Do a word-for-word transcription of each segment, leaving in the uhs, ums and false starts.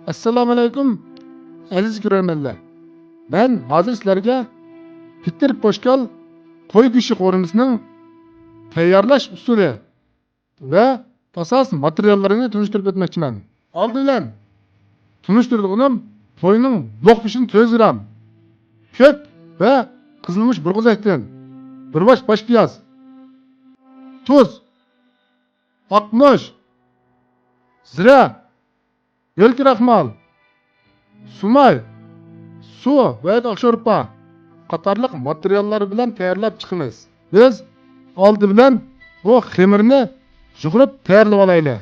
ئەسسالامۇئەلەيكۇم، ئەزىز كۆرەرمەنلەر. مەن ھازىر سىلەرگە پېتىر پوشكال قوي گۆشى قورۇمىسىنىڭ تەييارلاش ئۇسۇلى ۋە ئاساسىي ماتېرىياللىرىنى تونۇشتۇرۇپ ئۆتمەكچىمەن. ئالدى بىلەن تونۇشتۇرىدىغىنىم قوينىڭ بوق گۆشىدىن تۆت يۈز گرام، كۆك ۋە قىزىلمۇچ بىر قورساقتىن، بىر باش باش پىياز، تۇز، ئاقمۇچ، زىرە، يۆل كراخمال، سۇماي، سۇ ۋە ئاق شورپا قاتارلىق ماتېرىياللار بىلەن تەييارلاپ چىقىمىز. بىز ئالدى بىلەن بۇ خېمىرنى يۇغۇرۇپ تەييارلىۋالايلى.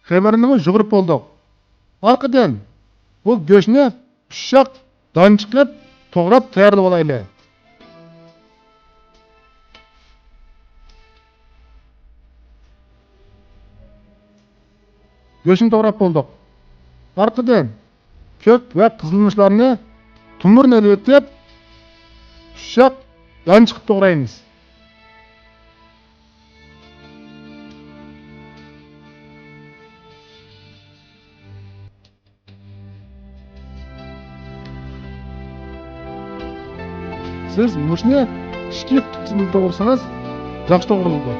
خېمىرنىمۇ يۇغۇرۇپ بولدۇق. ئارقىدىن بۇ گۆشنى ئۇششاق دانچىقىپ توغراپ تەييارلىۋالايلى. گۆشنى توغراپ بولدۇق. ئارقىدىن كۆك ۋە قىزىلمۇچلارنى تومۇرىنى ئېلىۋېتىپ، ئۇششاق دانچىقىپ توغرايمىز. سىز مۇچنى ئىككى قىسىمدا توغرىسىڭىز ياخشى توغرىلىدۇ.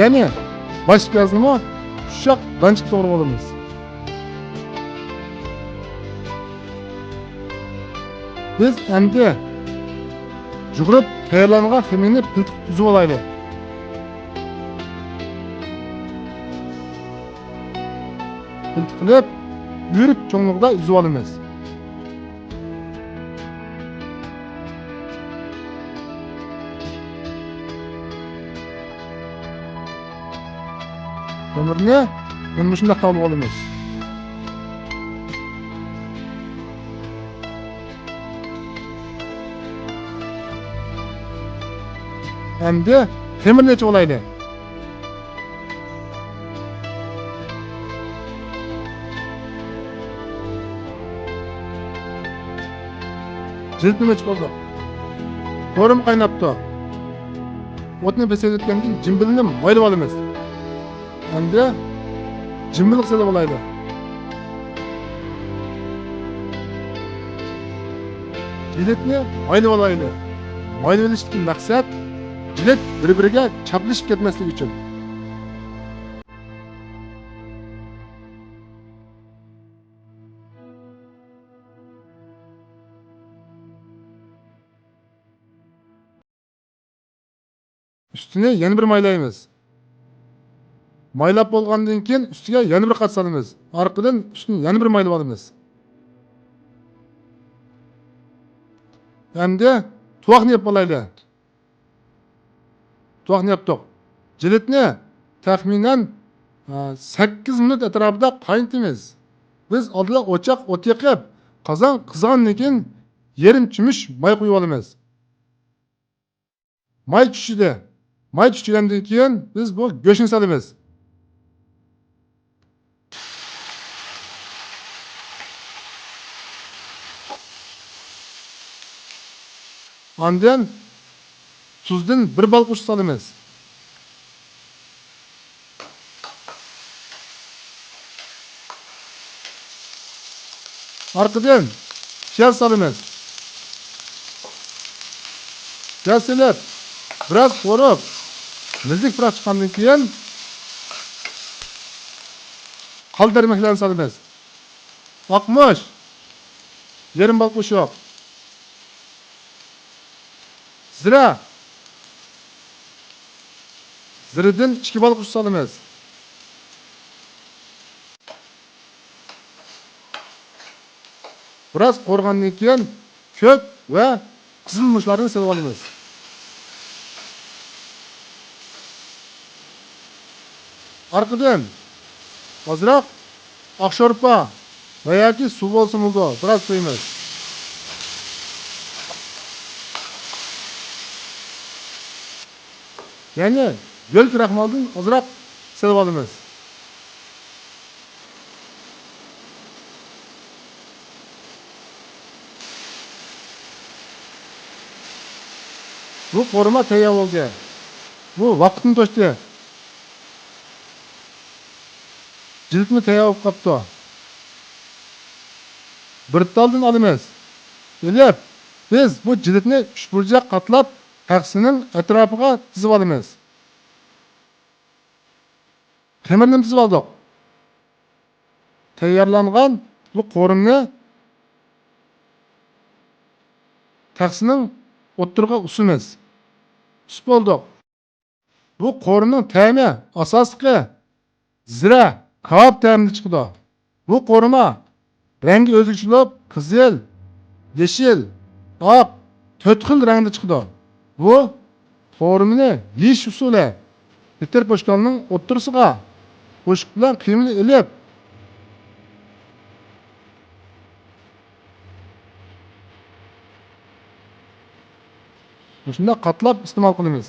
يەنى باش پىيازنىمۇ ئۇششاق دانچىقىپ توغراپ ئالىمىز. بىز ئەمدى يۇغۇرۇپ تەييارلانغان خېمىرنى پىلتىقىپ ئۈزۈپ ئالايلى. پىلتىقىلىپ، بۆرۈك چوڭلۇقىدا ئۈزۈۋالىمىز. خېمىرنى مانا مۇشۇنداق تاۋلىۋالىمىز. ئەمدى خېمىرنى ئېچىۋالايلى. جىلىتىنى ئېچىپ بولدۇق. قورۇما قايناپتۇ. ئوتنى پەسەيتكەندىن كېيىن جىمبىلنى مايلاپ ئالىمىز. ئەمدى جىمبىلغا سېلىپ ئالايلى. جىلىتنى مايلاپ ئالايلى. مايلاپ ئېلىشتىكى مەقسەت جىلىت بىر-بىرىگە چاپلىشىپ كەتمەسلىكى ئۈچۈن. ئۈستىنى يەنە بىر مايلايمىز. مايلاپ بولغاندىن كېيىن ئۈستىگە يەنە بىر قات سالىمىز. ئارقىدىن ئۈستىنى يەنە بىر مايلاپ ئالىمىز. ئەمدى تۇۋاقنى يېپىپ ئالايلى. تۇۋاقنى ياپتۇق. جىلىتنى تەخمىنەن، ئە، سەككىز مىنۇت ئەتراپىدا قاينىتىمىز. بىز ئالدىدا ئوچاق ئوت يېقىپ، قازان قىزغاندىن كېيىن يېرىم چۆمۈچ ماي قۇيۇۋالىمىز. ماي چۈشىدۇ. ماي چۈشكەندىن كېيىن بىز بۇ گۆشنى سالىمىز. ئاندىن تۇزدىن بىر بال قوشۇپ سالىمىز. ئارقىدىن پىياز سالىمىز. پىياز سېلىپ، بىراز قورۇپ، مىزىك پۇراق چىققاندىن كېيىن، قال تەرمەكلەرنى سالىمىز. ئاقمۇچ، يېرىم بال قوشۇق. زىرە، زىرىدىن ئىككى بال قوشۇپ سالىمىز. بىراز قورۇغاندىن كېيىن، كۆك ۋە قىزىل مۇچلارنى سېلىۋالىمىز. ئارقىدىن ئازراق ئاق شورپا ۋە ياكى سۇ بولسا بولىدۇ، بىراز قۇيىمىز. يەنى يۆل كراخمالدىن ئازراق سېلىۋالىمىز. بۇ قورۇما تەييار بولدى. بۇ ۋاقىتنى توشتى. جىلىتمۇ تەييار بولۇپ قاپتۇ. بىر تالدىن ئالىمىز. ئېلىپ، بىز بۇ جىلىتنى ئۈچ بۇرجەك قاتلاپ، تەخسىنىڭ ئەتراپىغا تىزىۋالىمىز. خېمىرنى تىزىۋالدۇق. تەييارلانغان بۇ قورۇمىنى تەخسىنىڭ ئوتتۇرىغا ئۇسىمىز. ئۇسۇپ بولدۇق. بۇ قورۇمىنىڭ تەمى ئاساسلىقى زىرە، كاۋاپ تەمىدە چىقىدۇ. بۇ قورۇما رەڭگى ئۆزگىچە بولۇپ، قىزىل، يېشىل، ئاق، تۆت خىل رەڭدە چىقىدۇ. بۇ قورۇمىنى يېيىش ئۇسۇلى. پېتىر پوشكالنىڭ ئوتتۇرىسىغا قوشۇق بىلەن قىيمىنى ئېلىپ، مۇشۇنداق قاتلاپ ئىستېمال قىلىمىز.